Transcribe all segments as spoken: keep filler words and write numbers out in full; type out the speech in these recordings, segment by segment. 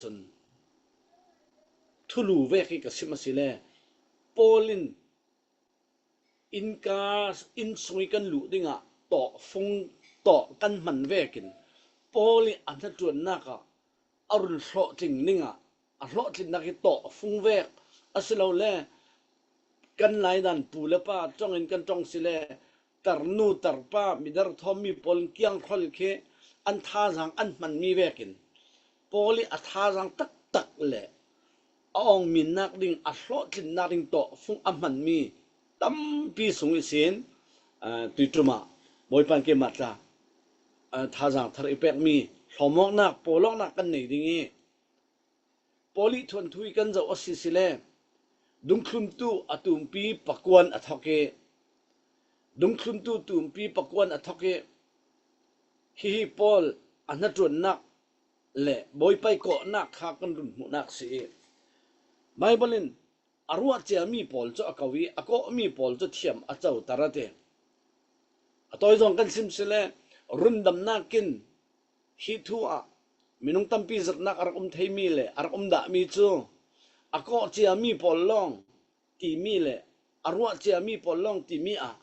cun thulu vek hi ka sim a si le, Paul in innka, inn sung i kan luh dingah tawhfung tawh kan hman vekin Paul i a hnaṭuannak ah a run hlawhtling dingah a hlawhtlinnak hi tawhfung vek a si lo le, kan laidan pu le pa ṭongin kan ṭong si le, tarnu tarpa midar thawmmi pawl in kiangkhol khi an thazaang an hmanmi vekin Paul i a thazaang taktak le a awngminnak ding, a hlawhtlinnak ding tawhfung a hmanmi tampi sung ihsin, aa, tuiṭum ah Bawipa in keimah tla, aa, thazaang thar i pekmi hlawmawknak, pawlawknak kan nei ding i, Paul i thuanthu i kan zoh a si si le, dungthluntu a tumpi pakuan a thawk i, dungthluntu tumpi pakuan a thawk i, hihi Paul a hnaṭuannak le Bawipa i kawhnak kha kan run hmuhnak si i, Baibal in a ruah ciami pawl cu a ko i, a kawhmi pawl cu thiam a coter a ti. A tawizawng kan sim si le, rundamnak in hi thu ah minung tampi zirhnak a rak um theimi le a rak um dahmi cu a kawh ciami pawl lawng timi le a ruah ciami pawl lawng timi ah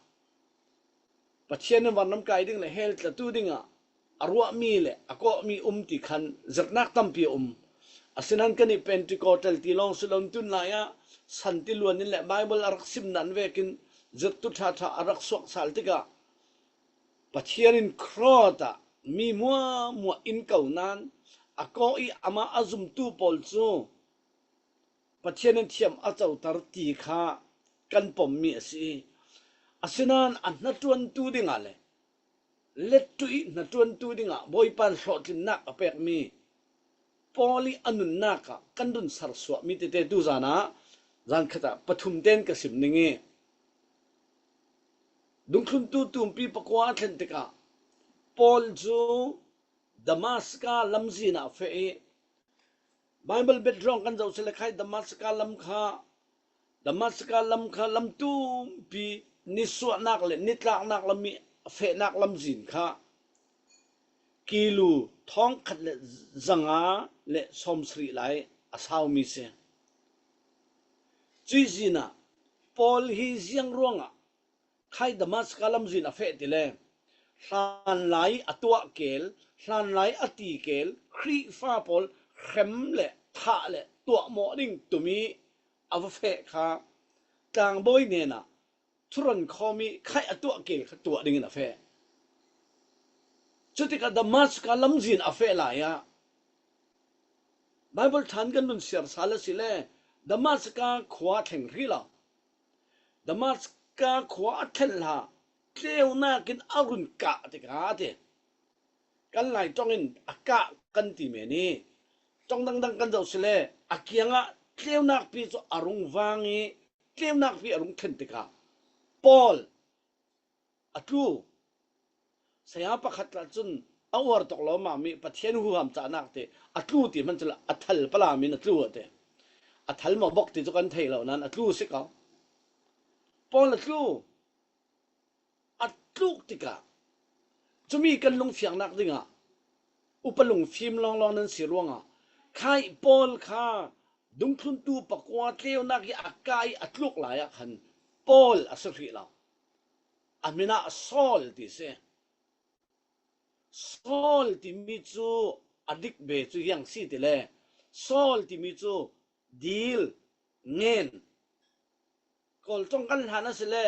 Pathian in vanram kai ding le hell tlatu dingah a ruahmi le a kawhmi um ti khan zirhnak tampi a um. Asinain kan i Pentecostal ti lawng si loin tunlai ah santiluan in le Baibal a rak sim nan vekin zirhtu ṭhaṭha a rak suak sal tikah Pathian in cross ah mi muahmuah in ko nan a kawh i amah a zumtu pawl cu Pathian in thiam a coter ti kha kan pommi a si i, asinain a hnaṭuantu dingah le lettuh i hnaṭuantu dingah Bawipa in hlawhtlinnak a pekmi Paul i a nunnak ah kan run sersuahmi tete tu zan ah zan khat ah pathum tein ka sim ning i, dungthluntu tumpi pakua a thlen tikah Paul cu Damaska lamzin ah a feh i, Baibal background kan zoh si le khai Damaska lam kha, Damaska lam kha lam tumpi nisuahnak le nitlaknak lam i a fehnak lamzin kha kilu thawngkhat le zanga le sawmsarih lai a saumi si. Cuih zin ah Paul hi ziang ruangah khai Damaska lamzin a feh ti le, hlanlai a tuah kel, hlanlai a ti kel Khrihfa pawl hrem le thah le tuahmawh ding tum i a va feh kha tlangbawi hnenah thuron khawm i khai a tuah kel kha tuah dingin a feh. Cutikah Damaska lamzin a feh lai ah Baibal ṭhan kan run siar sal a si le, Damaska khua thleng hrih lo. Damaska khua a thlen hlah, tleunak in a run kah tikah a ti. Kan Lai ṭong in a kah kan ti men i, ṭong dangdang kan zoh si le, a kiangah tleunak pi cu a rung vang i, tleunak pi a rung thlen tikah Paul a tlu. Saya pakhat tla cun a uar tok lo mah mi Pathian huham cahnak te a tlu ti hman cu le a thal palamin a tlu a ti. A thal maw bok ti cu kan thei lo nan a tlu si ko. Paul a tlu. A tluk tikah cumi kan lungfiangnak dingah upa lungfim lawnglawng nan si ruangah khai Paul kha dungthluntu pakua tleunak i a kai a tluk lai ah khan Paul a si hrih lo. A min ah Saul ti si. Saul timi cu a dik ve cu ziang si ti le, Saul timi cu dil, ngen, Kawl ṭong kan hlan a si le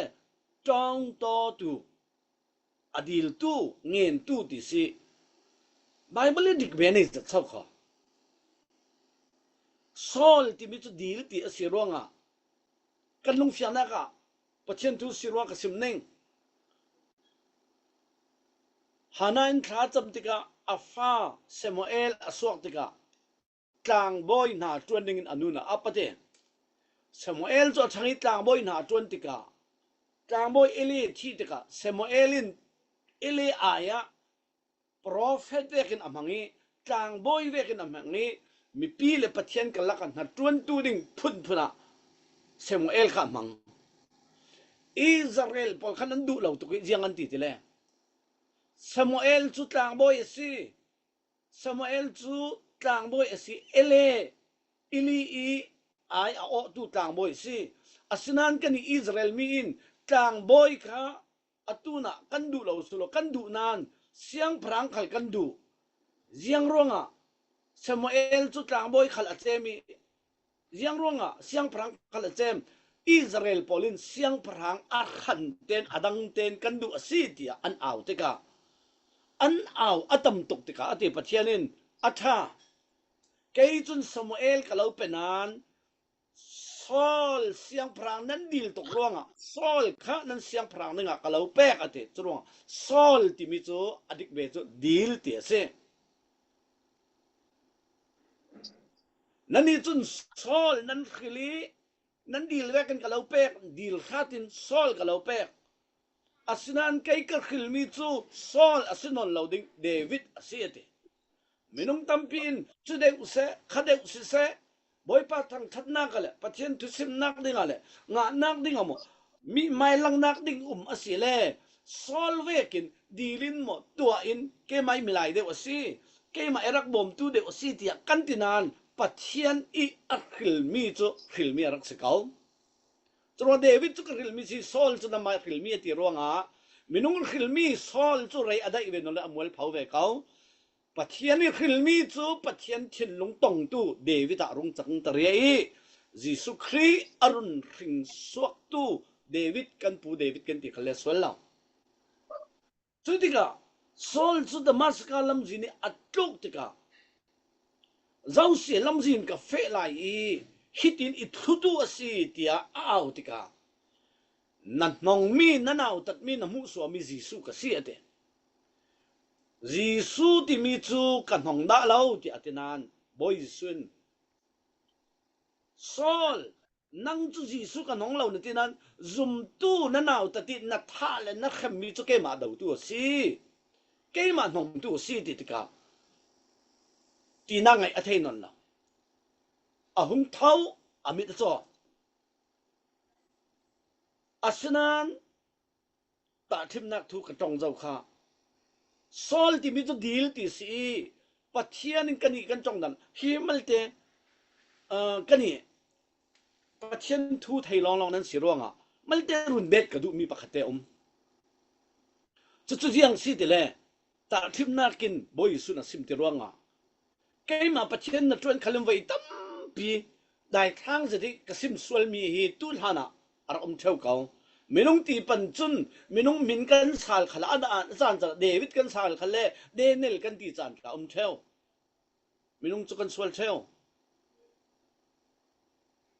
ṭawngtawtu, a diltu, ngentu ti si. Baibal i dik ve nei zat so kho. Saul timi cu dil ti a si ruangah kan lungfiangnak ah Pathian thu si ruang ka sim ning. Hannah in thla a cam tikah a fa Samuel a suak tikah tlangbawi hna ṭuan dingin a nun ah a ap a ti. Samuel cu a ṭhang i tlangbawi hna a ṭuan tikah, tlangbawi Eli thih tikah Samuel in Eli ai ah profet vekin a hmang i, tlangbawi vekin a hmang i, mipi le Pathian karlak ah hnaṭuantu ding phunphun ah Samuel kha a hmang. Israel pawl khan an duh lo tuk i ziang an ti ti le, Samuel cu tlangbawi a si. Samuel cu tlangbawi a si, Eli, Eli i ai a awhtu tlangbawi a si. Asinain kannih Israel mi in tlangbawi kha a tunah kan duh lo si lo, kan duh nan siangpahrang khal kan duh. Ziang ruangah Samuel cu tlangbawi khal a cem i, ziang ruangah siangpahrang khal a cem, Israel pawl in siangpahrang a hran ten, a dang ten kan duh a si, tiah an au tikah, an au a tam tuk tikah a ti, Pathian in a ṭha. Kei cun Samuel ka lo pe nan, Saul siangpahrang nan dil tuk ruangah Saul kha nan siangpahrang dingah ka lo pek, a ti. Cu ruangah Saul timi cu a dik ve cu dil ti a si. Nannih cun Saul nan hril i nan dil vekin ka lo pek, dil hratin Saul ka lo pek. Asinain kei ka hrilmi cu Saul a si nawn lo ding, David a si, a ti. Minung tampi in cu deuh seh, kha deuh siseh, Bawipa thangṭhatnak ah le Pathian thusimnak dingah le ngahnak dingah maw, mi mailannak ding um a si le, Saul vekin dil in maw, tuah in, keimah i milai deuh a si, keimah i rak bawmtu deuh a si, tiah kan ti nan Pathian i a hrilmi cu hrilmi a rak si ko. Curuangah David cu ka hrilmi si, Saul cu nanmah hrilmi a ti ruangah minung hrilmi Saul cu rei a daih ve nawn le a mualpho ve ko. Pathian i hrilmi cu Pathian thinlung tongtu David ah rung cang ta ria i Jesuh Khrih a run hring suaktu David, kan pu David kan ti kha le sual lo. Cu tikah Saul cu Damaska lamzin i a tluk tikah, "Zosia lamzin ka feh lai i hitin i thlutu a si," tiah a au tikah, "Na hnongmi, na nautatmi, na hmuhsuami Jesuh ka si," a ti. "Jesuh timi cu ka hnong dah lo," tiah a ti nan, Bawi Jesuh in, "Saul, nang cu Jesuh ka hnong lo na ti nan, zumtu na nautat i na thah le na hremmi cu keimah dotu a si, keimah hnongtu a si," ti tikah tinak ngaih a thei nawn lo. A hung tho, a mit a caw. Asinain tahṭhimnak thu ka ṭong zo kha, Saul timi cu dil ti si i, Pathian in kannih kan ṭong dan hi malte, aa, kannih Pathian thu thei lawnglawng nan si ruangah malte run bet ka duhmi pakhat te a um. Cucu ziang si ti le, tahṭhimnak in Bawi Jesuh in a sim ti ruangah, keimah Pathian na ṭuan khal in voi tampi daithlang zet i ka sim sualmi hi tu hlan ah a rak um ṭheu ko. Minung ti pan cun minung min kan sal khal a, a, a caan cang, David kan sal khal le Daniel kan ti caan kha a um ṭheu. Minung cu kan sual ṭheu.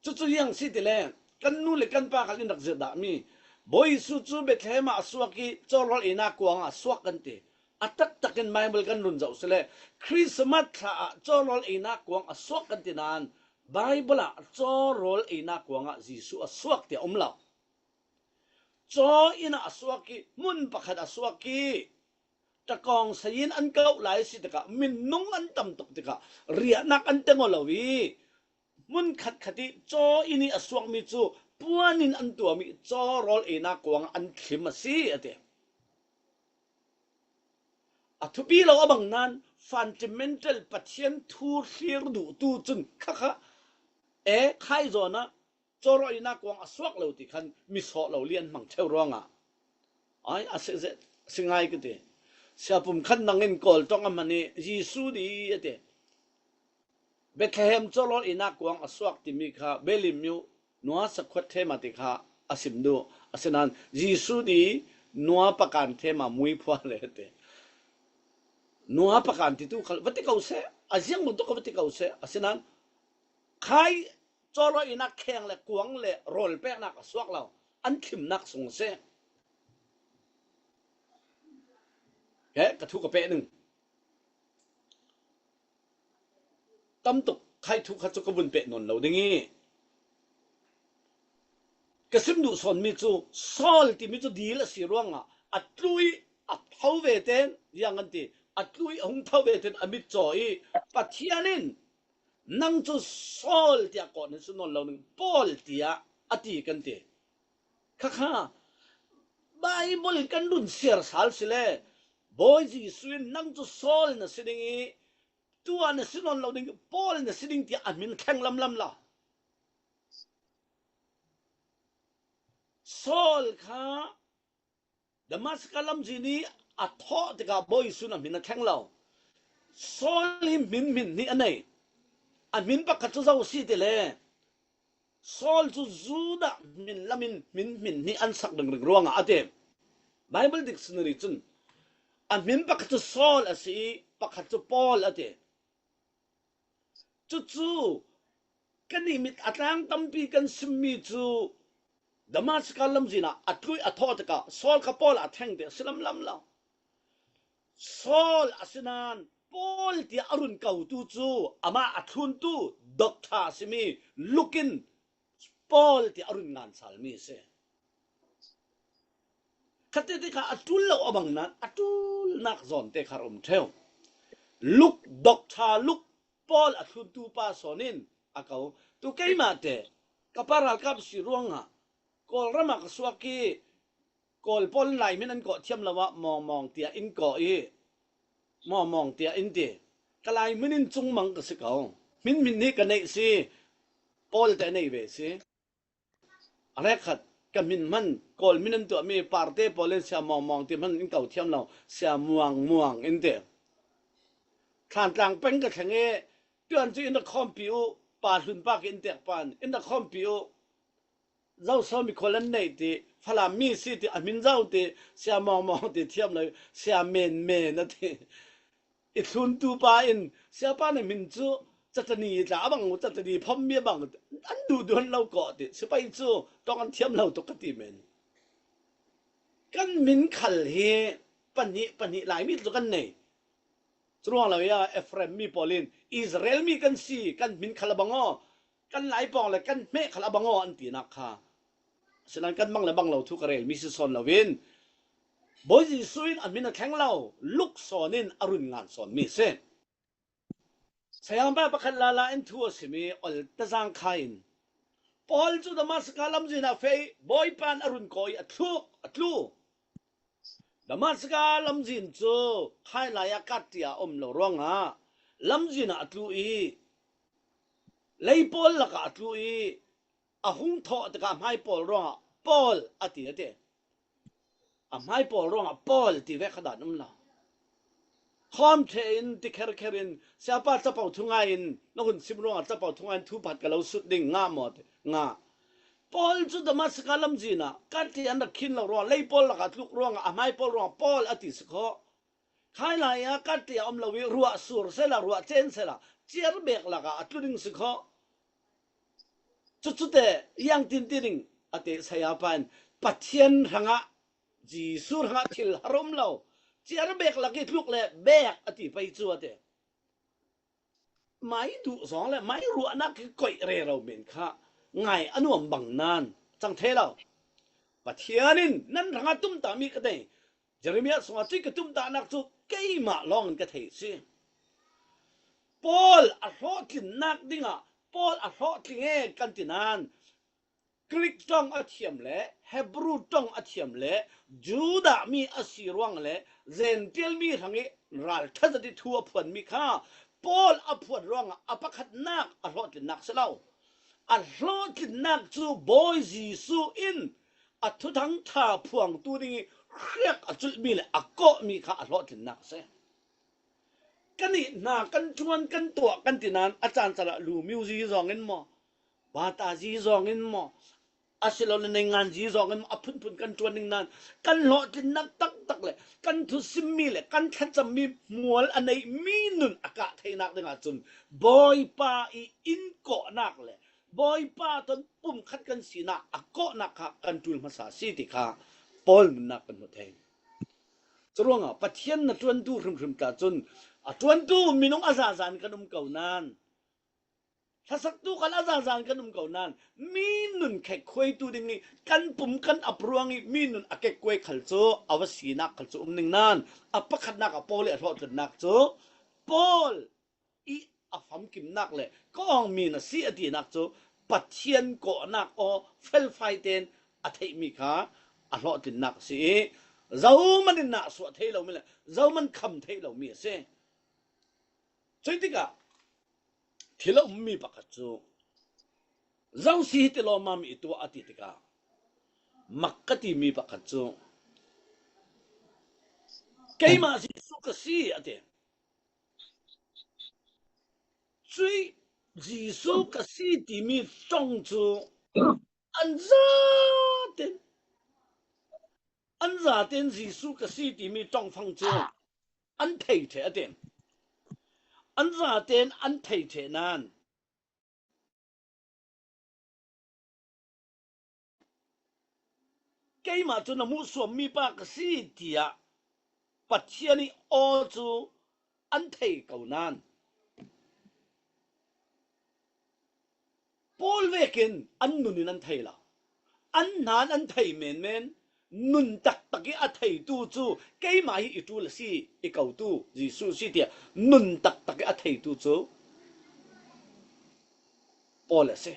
Cucu ziang si ti le, kan nu le kan pa khal in rak zirh dahmi, Bawi Jesuh cu Bethlehem ah a suak i cawrawl einak kuang ah a suak kan ti. A taktak in Baibal kan run zoh si le, Christmas thla ah cawrawl einak kuang a suak kan ti nan, Baibal ah cawrawl einak kuang ah Jesuh a suak tiah a um lo. Caw inn ah a suak i, hmun pakhat a suak i, ṭakawng sayin an kauh lai si tikah, minung an tam tuk tikah, riahnak an teng aw lo i, hmun khatkhat i caw inn i a suakmi cu puan in an tuam i cawrawl einak kuang an thlim a si, a ti. A thupi lo a bang nan, fundamental Pathian thu hlir duhtu cun khakha, e, khai zawn ah cawrawl einak kuang a suak lo ti khan mi sawh lo li an hmang ṭheu ruangah, ai, a si, a si ngai ka ti. Siapum khan nang in Kawl ṭong a hman i Jesuh di a ti. Bethlehem cawrawl einak kuang a suak timi kha Belim mi uh Nua sakhuat thema ti kha a sim duh. Asinain Jesuh di Nua pakan thema mui phua le a ti. Nua pakan titu khal va ti ko seh, a ziang bantuk kha va ti ko seh. Asinain khai cawrawl einak kheng le kuang le rawl peknak a suak lo, an thlimnak sung a si. He, ka thu ka peh ning. Tam tuk khai thu kha cu ka vun peh nawn lo ding i, ka sim duh sawnmi cu Saul timi cu dil a si ruangah a tlu i a tho ve ten, ziang kan ti, a tlu i a hung tho ve ten a mit caw i, Pathian in, "Nang cu Saul tiah kawh nan si nawn lo ning, Paul tiah," a ti kan ti. Khakha Baibal kan run siar sal si le, Bawi Jesuh in, "Nang cu Saul na si ding i Tua na si nawn lo ding, Paul na si ding tiah a hmin thleng lamlam lo. Saul kha Damascus lamzin i a thawh tikah Bawi Jesuh in a hmin a thleng lo. Saul hi hmin hmin hnih a nei. A hmin pakhat cu zo a si ti le Saul cu Judah hmin lamin hmin hmin hnih an sak ringring ruangah a ti. Bible Dictionary cun a hmin pakhat cu Saul a si i pakhat cu Paul a ti. Cucu kannih mit a tlang tampi kan simmi cu Damascus lamzin ah a tluih a thawh tikah Saul kha Paul a thleng ti a si lamlam lo. Saul a si nain Paul tiah a run kotu cu amah a thluntu doctor a simi Luke in Paul tiah a run ngan salmi a si. Khatte te kha a ṭul lo a bang nain a ṭulnak zawn te kha a um ṭheu. Luke doctor Luke Paul a thluntu pa sawn in a ko. Tu keimah te ka pa ralkap si ruangah Kawlram ah ka suak i Kawl pawl in Lai hmin an kawh thiam lo ah Mawngmawng tiah in kawh i Mawngmawng tiah in ti. Ka Lai hmin in Cungmang ka si ko. Hmin hmin hi ka neih si. Paul te a nei ve si. A hrekkhat ka hmin hman Kawl hmin an tuahmi Parte pawl in Sia Mawngmawng ti hman in ko thiam lo, Sia Muang Muang in ti. Thantlang peng ka thleng i tuan cu in rak khawmpi uh, pa hlun pa ka in tek pan in rak khawmpi uh. Zo sawmi khual an neih ti, Falam mi si ti, a hmin zo ti, Sia Mawngmawng ti thiam lo, Sia Men Men a ti. I thluntu pa in, Siapa na hmin cu Catani tla a bang, Catani phommi a bang, an duhduh an lo kawh ti, sipai cu tawng an thiam lo tuk ka ti men. Kan hmin khal hi pahnih, pahnih Laimi cu kan nei. Curuang lo ia Efraim mi pawl in Israel mi kan si, kan hmin khal a bang aw, kan Lai pawng le kan hmeh khal a bang aw an tinak kha. Asinain kan bang le bang lo thu ka relmi si sawn loin Bawi Jesuh in a hmin a thleng lo, Luke sawn in a run ngan sawnmi a si. Sayapa pakhat lala in thu a simi Oltazang Khai in Paul cu Damascus lamzin ah feh i Bawipa in a run kawi a thluk, a tlu. Damascus lamzin cu khailai ah kat ti a um lo ruangah lamzin ah a tlu i lei pawl lakah a tlu i a hung thawh tikah a hmai pawl ruangah Paul a ti a ti. A hmai pawl ruangah Paul ti ve kha dan um lo. Khawm ṭheh in ti kherkher in, Siapa capo thu ngai in, na hun sim ruangah capo thu ngai in thu pakhat ka lo sut ding, ngah maw ti, ngah. Paul cu Damascus lamzin ah kan ti an rak khin lo ruangah, lei pawl lakah tluk ruangah, a hmai pawl ruangah Paul a ti si kho. Khailai ah kan ti a um lo i ruah sur sela, ruah cen sela, ciar bek lakah a tlu ding si kho. Cucute, iang tin ti ding, a ti Sayapa in, Pathian hrangah, Jesuh hrangah thil har um lo. Ciar bek lak i tluk le bek a ti pei cu a ti. Mai duh zong le mai ruahnak i koih rero men kha ngai a nuam bang nan cang thei lo. Pathian in nan hrangah tumtahmi ka nei. Jeremiah sungah cui ka tumtahnak cu keimah lawng in ka thei a si. Paul a hlawhtlinnak dingah Paul a hlawhtling e kan ti nan Greek ṭong a thiam le Hebrew ṭong a thiam le Judah mi a si ruang le Gentile mi hrang i ralṭha zat i thu a phuanmi kha Paul a phuan ruangah a pakhatnak a hlawhtlinnak si lo. A hlawhtlinnak cu Bawi Jesuh in a thuthang ṭha phuangtu ding i hriak a culhmi le a kawhmi kha a hlawhtlinnak a si. Kan i hna kan ṭuan kan tuah kan ti nan a caan calah lu miuzi zong in maw, bata zi zong in maw, a si lo le nei ngan zi zong in maw, a phunphun kan ṭuan ning nan kan hlawhtlinnak taktak le kan thusimmi le kan thlacammi hmual a neih mi nun a kah theinak dingah cun Bawipa i in kawhnak le Bawipa ton pumkhat kan sinak a kawhnak kha kan ṭul hmasa si ti kha Paul nunnak kan hmuh thei. Curuangah Pathian na ṭuantu hrimhrim tla cun a ṭuantu minung a zazan kan um ko nan, hlasaktu khal a zazan kan um ko nan, mi nun khekkhuaitu ding i kan pum kan ap ruang i mi nun a kekkuai khal cu a va sinak khal cu um ning nan, a pakhatnak ah Paul i a hlawhtlinnak cu Paul i a famkimnak le ka awngmi na si a tinak cu Pathian kawhnak aw felfai tein a theihmi kha a hlawhtlinnak a si i zohman in nah suah thei lomi le zohman kham thei lomi a si. Cuih tikah thil a ummi pakhat cu, "Zosi hi ti lawmmam i tuah," a ti tikah, mak ka timi pakhat cu, "Keimah Jesuh ka si," a ti. Cuih Jesuh ka si timi ṭong cu an zaten, an zaten Jesuh ka si timi ṭongfang cu an thei ṭheh a ti. An zaten an thei ṭheh nain, "Keimah cu na hmuhsuammi pa ka si," tiah Pathian i aw cu an thei ko nain, Paul vekin an nun in an thei lo. An hna in an thei menmen, nun taktak i a theitu cu, "Keimah hi i ṭul a si, i kotu Jesuh a si," tiah nun taktak i a theitu cu Paul a si.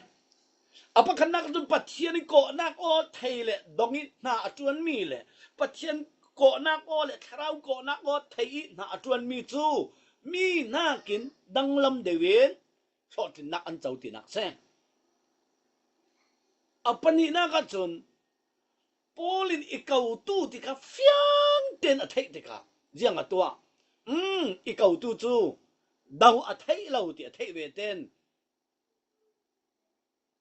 A pakhatnak cun Pathian i kawhnak aw thei le dong i hna a ṭuanmi le Pathian kawhnak aw le Thlarau kawhnak aw thei i hna a ṭuanmi cu mi hnakin danglam deuh in hlawhtlinnak an co tinak si. A pahnihnak ahcun Paul in i kotu ti kha fiang tein a theih tikah ziang a tuah? Um, i kotu cu do a theih lo ti a theih ve ten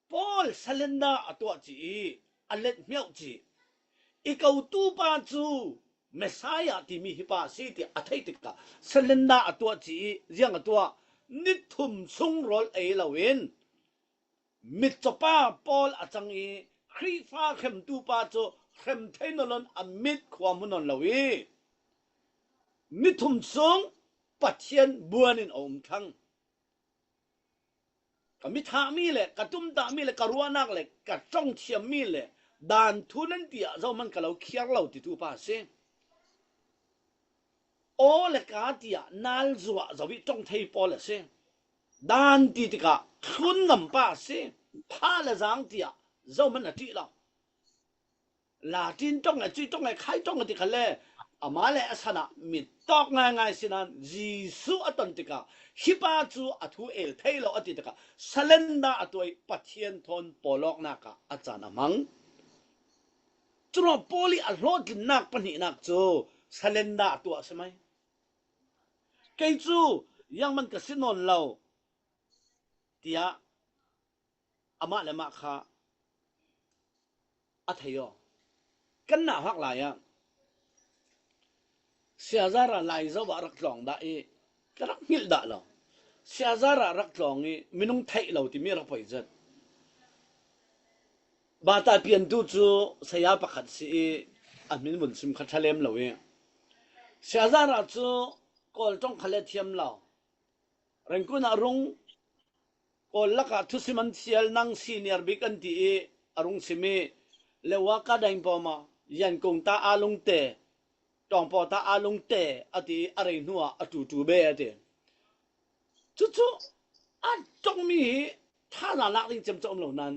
Paul salenda a tuah ci i a let hmiauh ci. I kotu pa cu Messiah timi hi pa a si ti a theih tikah salenda a tuah ci i ziang a tuah? Ni thum chung rawl ei loin mitcawpa Paul a cang i Khrihfa hremtu pa cu hrem thei nawn lo in a mit khua hmu nawn lo i ni thum chung Pathian buan in a um thlang. Ka mi thahmi le ka tumtahmi le ka ruahnak le ka ṭong thiammi le dan thu nan ti ah zohman ka lo khiar lo titu pa a si. Aw le ka tiah nal zuah zo i ṭong thei Paul a si. Dan ti tikah thlun ngam pa a si. Phah le zang tiah zohman a ṭih lo. Latin ṭong e, cui ṭong e, khai ṭong e ti kha le amah le a san ah mit tawk ngaingai si nain Jesuh a ton tikah hi pa cu a thu el thei lo a ti tikah salenda a tuah i Pathian thawn pawlawknak ah a caan a hmang. Curuangah Paul i a hlawhtlinnak pahnihnak cu salenda a tuah a si mai. Kei cu ziangman ka si nawn lo, tiah amah le amah kha a thei aw. Kan nauhak lai ah Siazara Laizo ah rak tlawng dah i ka rak hngilh dah lo. Siazara rak tlawng i minung theih lo timi rak poi zet. Bata piantu cu saya pakhat si i a hmin vun sim kha ṭha lem lo i Siazara cu Kawl ṭong kha le thiam lo. Rengkun ah rung, Kawl lakah thusim an thial, nang senior bik an ti i a rung sim i, Lewa ka daing pawm ah, Yankung ta a lungte, Tawngpaw ta a lungte a ti i a rei hnu ah a ṭuṭu be a ti. Cucu a ṭongmi hi thazaang lak ding ciamco um lo nain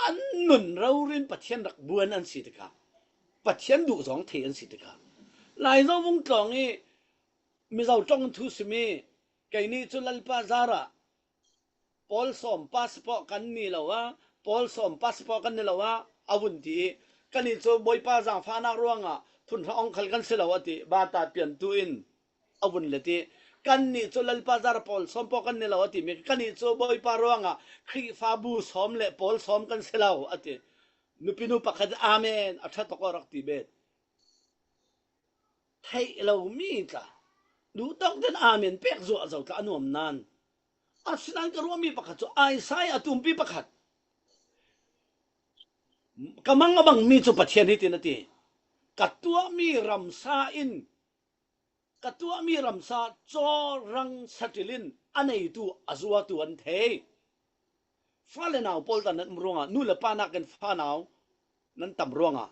an nun rori in Pathian rak buan an si tikah, Pathian duh zong thei an si tikah, Laizo vung tlawng i Mizo ṭong thu sim i, kei nih cu Lalpa zarah Paul sawm passport kan ni lo ah, Paul sawm passport kan ni lo ah, a vun ti i, kannih cu Bawipa zaangfahnak ruangah phunhra ong khal kan si lo a ti. Bata piantu in a vun let i, kannih cu Lalpa zarah Paul sawm pawh kan ni lo a timi, kannih cu Bawipa ruangah Khrihfabu sawm le Paul sawm kan si lo a ti. Nupinu pakhat in, "Amen," a ṭha tuk aw rak ti bet. Theih lomi tla, duhtawk ten amen pek zuahzo tla a nuam nain. Asinain ka ruahmi pakhat cu Isaiah a tumpi pakhat, "Ka mang a bangmi cu Pathian hi," tin a ti. "Ka tuahmi ramsa in, ka tuahmi ramsa cawrang saṭil in a neitu a zuatu an thei." Fale nau pawl ta nan um ruangah, nu le pa nakin fanau nan tam ruangah,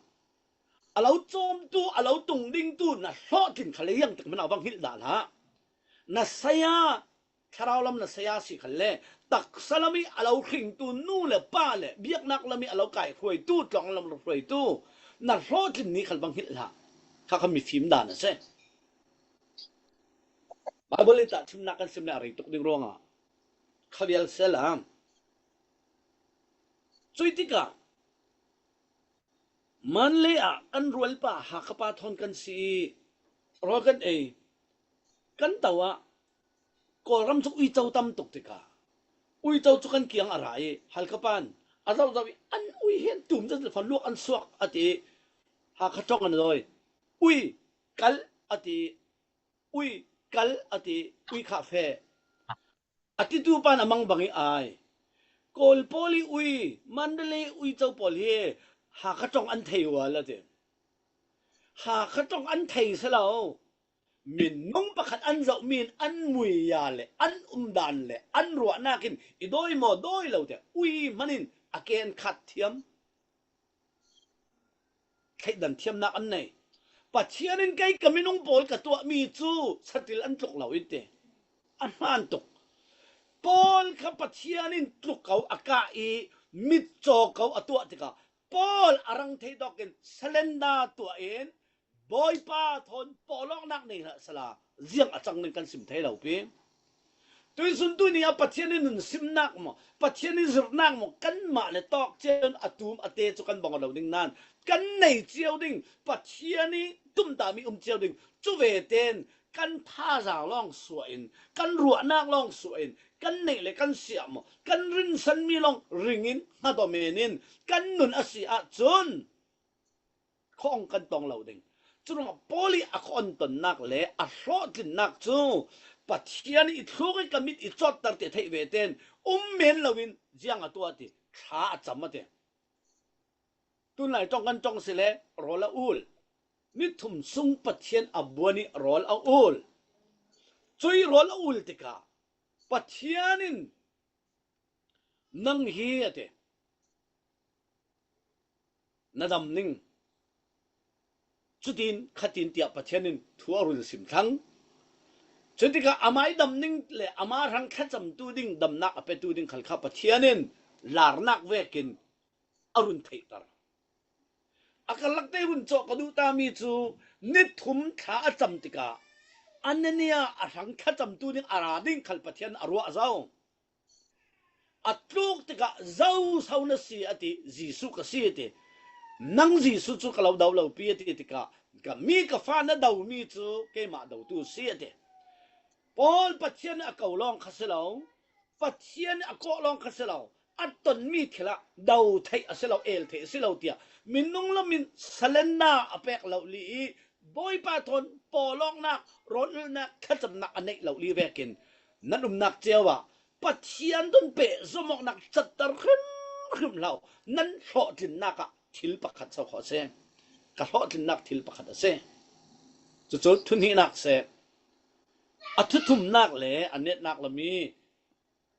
a lo cawmtu, a lo tung dingtu na hlawhtlin kha le, iang tak hmanh a bang hngilh dah hlah. Na saya, thlarau lam na saya si kha le, taksa lam i a lo hringtu nu le pa le biaknak lam i a lo kai hruaitu, tlawng lam lo hruaitu na hlawhtlin ni khal bang hngilh hlah. Kha kha mifim dan a si. Bible i tahthimnak kan sim le a rei tuk ding ruangah khavial sela. Cuih tikah Mandalay ah kan rualpa Hakha pa thawn kan si i rawl kan ei, kan to ah Kawlram cu uico tam tuk tikah uico cu kan kiang a ra i Hakha pa in a zohzoh i an ui hi an tum zat le fan luak an suak a ti i Hakha ṭong an dawi. Ui, kal a ti i, ui, kal a ti i, ui khah feh a titu pan a mang bang i ai. Kawl pawl i ui, Mandalay uico pawl hi Hakha ṭong an thei ual a ti. Hakha ṭong an thei si lo. Minung pakhat an zohmi in an muia le an umdan le an ruahnak in i dawi maw dawi lo tiah ui hman in a ken khat thiam. Theihdan thiamnak an nei. Pathian in kei ka minung pawl ka tuahmi cu satil an tluk lo in ti. A hmaan tuk. Paul kha Pathian in tluk ko a kah i mitcaw ko a tuah tikah Paul a rang thei tawkin salenda tuah in Bawipa thawn pawlawknak nei hlah sala ziang a cang ning kan sim thei lo pi. Tuisun tuni ah Pathian i nun simnak maw, Pathian i zirhnak maw, kanmah le tawk cio in a tum a te cu kan bang lo ding nan kan nei cio ding, Pathian i tumtami um cio ding. Cu ve ten kan thazaang lawng suah in, kan ruahnak lawng suah in, kan neih le kan siah maw, kan rinsanmi lawng ring in hngat aw men in kan nun a si ahcun khuaawng kan tong lo ding. Curuangah Paul i a khuaawng tonnak le a hlawhtlinnak cu Pathian i thluk i ka mit i cawtter ti theih ve ten um men loin ziang a tuah ti, thla a cam a ti. Tunlai ṭong kan ṭong si le rawl a ul. Ni thum sung Pathian a buan i rawl a ul. Cui rawl a ul tikah Pathian in nang hi a ti, na dam ning. Cutin khatin tiah Pathian in thu a run sim thlang. Cutikah amai dam ning le ama hrang thlacamtu ding damnak a petu ding khal kha Pathian in larnak vekin a run theihter. A karlak te run cawh ka duhtami cu ni thum thla a cam tikah Anania a hrang thlacamtu ding a ra ding khal Pathian a ruah zo. A tluk tikah, "Zo so na si?" a ti. "Jesuh ka si," a ti. "Nang Jesuh cu ka lo do lo pi," a ti tikah, "Ka mi ka fa na domi cu keimah dotu si," a ti. Paul Pathian a ko lawng kha si lo, Pathian a kawh lawng kha si lo, a tonmi thil ah do theih a si lo, el theih a si lo tiah minung lam in salenda a pek lo li i Bawipa thawn pawlawknak, rawnulnak, thlacamnak a neih lo li vekin nan umnak cio ah Pathian tun pehzom awknak catter hrimhrim hlah uh. Nan hlawhtlinnak ah thil pakhat so khawh a si. Ka hlawhtlinnak thil pakhat a si. Cucu thuhnihnak seh, a thuthumnak le a netnak lam i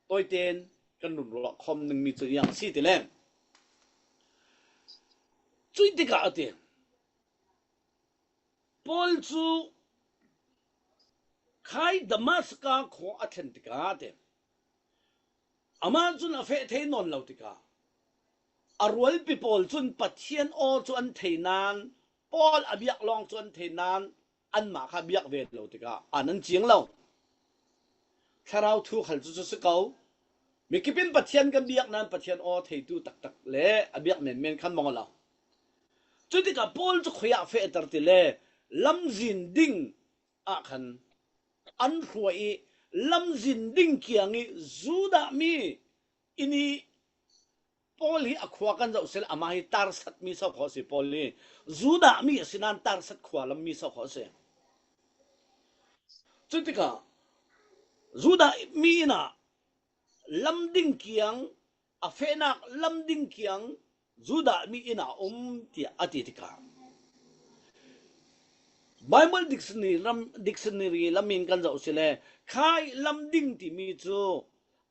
tawiten kan runruah khawm ningmi cu ziang a si ti le, cuih tikah a ti. Paul cu khai Damaska khua a thlen tikah a ti. Amah cun a feh thei nawn lo tikah a rualpi pawl cun Pathian aw cu an thei nain, Paul a biak lawng cu an thei nain, anmah kha biak ve lo tikah an an ciang lo. Thlarau thu khal cu cu si ko. Mikip in Pathian kan biak nain Pathian aw theitu taktak le a biak menmen khan mong lo. Cutikah Paul cu khuiah fehter ti le lamzin ding ah khan an hruai i lamzin ding kiang i Judah mi in i Paul hi a khua kan zoh sel, amah hi Tarsat mi so khawh a si. Paul hi Judah mi a si nain Tarsat khua lam mi so khawh a si. Cutikah Judah mi inn ah lamding kiang, a fehnak lamding kiang Judah mi inn ah um tiah a ti tikah Bible dictionary lam, dictionary lam in kan zoh si le khai lamding timi cu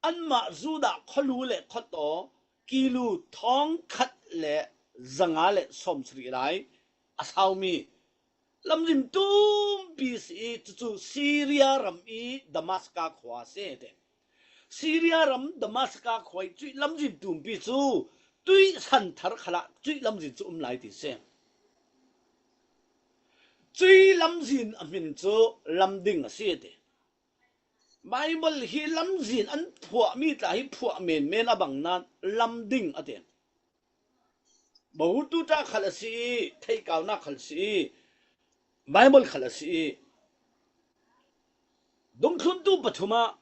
anmah Judah khualu le khuataw kilu thawngkhat le zanga le sawmsarih lai a saumi lamzin tumpi si i cucu Syria ram i Damaska khua a si ti. Syria ram Damaska khua i cuih lamzin tumpi cu tuih santhar khalah cuih lamzin cu um lai ti si. Cuih lamzin a hmin cu lamding a si ti. Bible hi lamzin an phuahmi tla hi phuah menmen a bang nan lam ding a ti. Bahutu ta khal a si i, theikaunak khal si i, Bible khal a si i. Dungthluntu pathum ah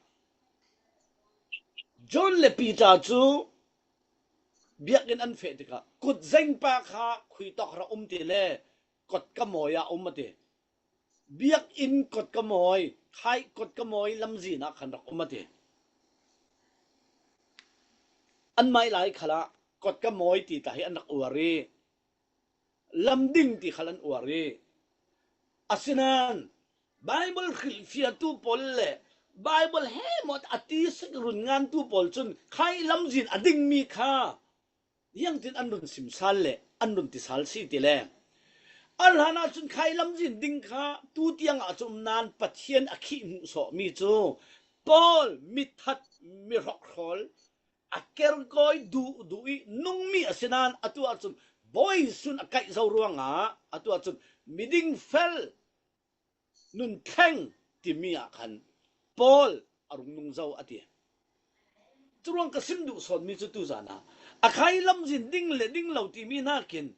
John le Peter cu biakinn an feh tikah, kutzengpa kha khuitawk rak um ti le, kotka mawi ah um a ti. Biakinn kotka mawi, khaih kotka mawi lamzin ah khan rak um a ti. Anmah ih lai khalah kotka mawi ti tla hi an rak uar i, lam ding ti khal an uar i, asinain Bible hrilhfiahtu pawl le Bible he mawt a ti sik run ngantu pawl cun khaih lamzin a dingmi kha ziangtin an run simsal le an run tisal si ti le, a hlan ahcun khaih lamzin ding kha tu tiang ah cun um nan Pathian a khih hmuhsawhmi cu Paul mithat, mi hrokhrawl, a kerkawi duhduh i nungmi a si nan atu ahcun Bawi Jesuh a kaih zo ruangah atu ahcun miding fel nun thleng timi ah khan Paul a rung nung zo a ti. Curuang ka sim duh sawnmi cu tuzan ah a khaih lamzin ding le ding lo timi nakin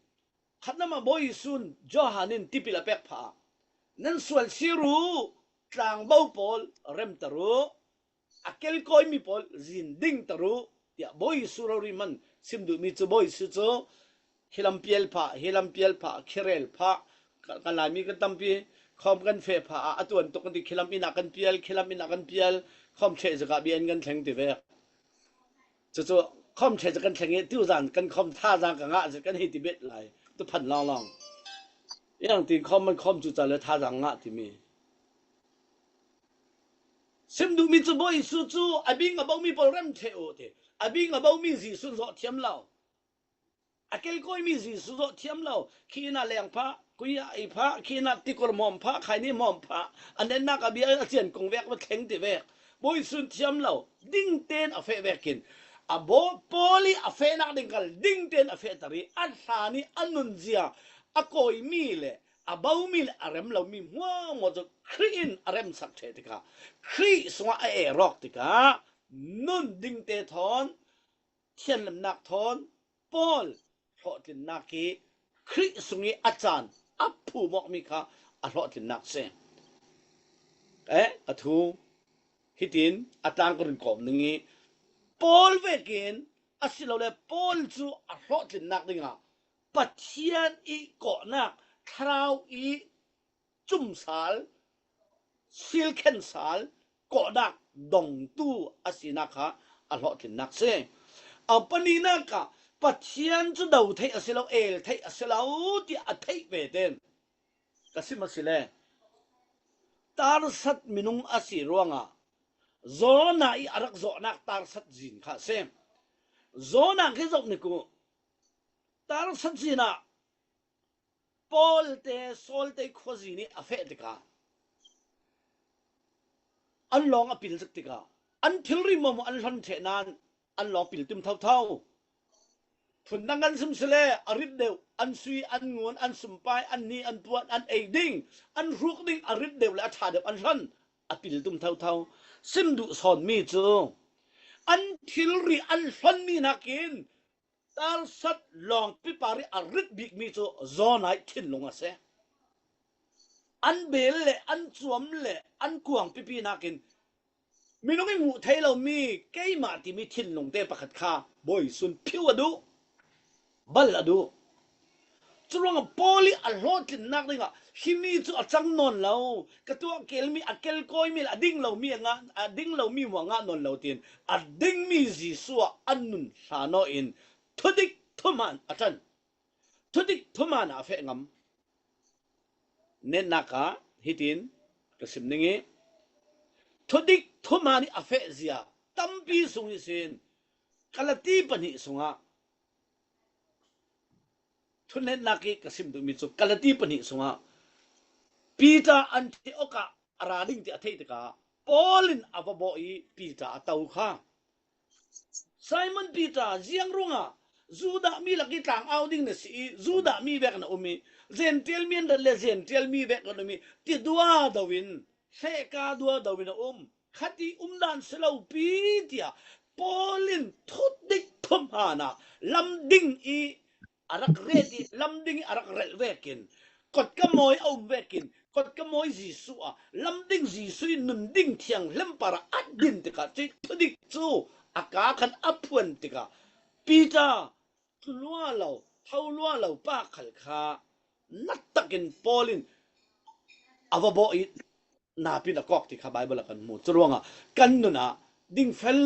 khatnam ah Bawi Jesuh Johan in tipil a pek phah ah, nan sual sir uh, tlangbo pawl remter uh, a kelkawimi pawl zin dingter uh, tiah Bawi Jesuh rori man sim duhmi cu Bawi Jesuh cu hi lam pial phah, hi lam pial phah, khi rel phah, ka, ka Laimi kan tampi khawm kan feh phah ah a tuan tuk kan ti, khi lam inn ah kan pial, khi lam inn ah kan pial, khawm ṭheh zikah bia in kan thleng ti vek. Cucu khawm ṭheh zikah kan thleng i tuzan kan khawm thazaang ka ngah zet kan hi ti bet lai, tu phan lawnglawng. Iang tin khawm man khawm cu ca le thazaang ngah timi. Sim duhmi cu Bawi Jesuh cu a bing a bomi pawl rem ṭheh uh ti. A bing a bomi Jesuh zawh thiam lo. A kelkawimi Jesuh zawh thiam lo. Khi inn ah leng phah, kui ah ei phah, khi inn ah tikor hmawm phah, khaini hmawm phah, a netnak a bia a cian kong vek va thleng ti vek. Bawi Jesuh thiam lo. Ding tein a feh vekin a baw-, Paul i a fehnak ding kal ding tein a fehter i a hlan i a nunzia a kawimi le a bomi le a rem lomi hmuahhmuah cu Khrih in a remsak ṭheh tikah Khrih sungah a erawk tikah nun dingte thawn, thianhlimnak thawn Paul hlawhtlinnak i Khrih sung i a caan a phumawkmi kha a hlawhtlinnak si. Eh, a thu hitin a tlang ka run kawm ning i Paul vekin asilole Paul cu a hlawhtlinnak dingah Pathian i kawhnak, Thlarau i cumsal, silkhensal, kawhnak dongtu a sinak kha a hlawhtlinnak si. A pahnihnak ah Pathian cu do theih a si lo, el theih a si lo tiah a theih ve ten ka sim asile, Tarsat minung a si ruangah Jonah i a rak zawhnak Tarsat zin kha a si. Jonah khi zoh nik uh, Tarsat zin ah Paul te, Saul te khuazin i a feh tikah an lawng a pil zik tikah an thilri hmuahhmuah an hlon ṭheh nan an lawng pil tum thotho. Phundang kan sim sile a rit deuh, an sui, an ngun, an sumpai, an ni, an puan, an ei ding, an hruk ding a rit deuh le a ṭha deuh an hlon a pil tum thotho. Sim duh sawnmi cu an thilri an hlonmi nakin Tarsat lawngpi par i a rit bikmi cu Jonah i thinlung a si. An bel le an cuam le an kuang pipi nakin minung i hmuh thei lomi keimah timi thinlungte pakhat kha Bawi Jesuh phiu a duh, bal a duh. Curuangah Paul i a hlawhtlinnak dingah himi cu a cang nawn lo, ka tuah kelmi, a kelkawimi le a ding lomi a ngah, a ding lomi hmuah ngah nawn lo tiin a dingmi Jesuh ah an nun hlan aw in thudik thuhmaan a ṭan. Thudik thuhmaan ah a feh ngam. Netnak ah hitin ka sim ning i, thudik thuhmaan i a feh zia tampi sung ihsin Galati pahnih sungah, thunetnak i ka sim duhmi cu Galati pahnih sungah Peter Antiok ah a ra ding ti a theih tikah Paul in a va bawh i Peter a to kha. Simon Peter, ziang ruangah Judah mi lak i tlang au ding na si i, Judah mi vek na um i, Jentail mi an rat le Jentail mi vek na um i, ti duado in, hlehka duado in a um. Khat i umdan si lo pi, tiah Paul in thutdik thumhana lamding i a rak ret i lamding i a rak relh vekin, kotka mawi a um vekin, kotka mawi Jesuh a lamding Jesuh i nunding thiang hlem para a din tikah cuih thudik cu a ka khan a phuan tikah Peter, thlulua lo, tholua lo pa khal kha nat takin Paul in a va bawh i napin a kawk ti kha Bible ah kan hmu. Curuangah kan nun ah dingfel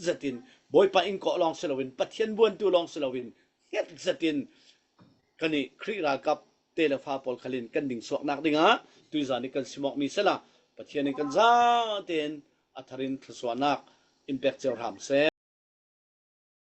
zetin Bawipa in kawh lawng si loin, Pathian buantu lawng si loin, het zetin kan i Khrih ralkap te le fa pawl khalin kan ding suaknak dingah tuizan i kan simawkmi sela Pathian in kan zaten a tharin thluasuahnak in pek cio hram seh.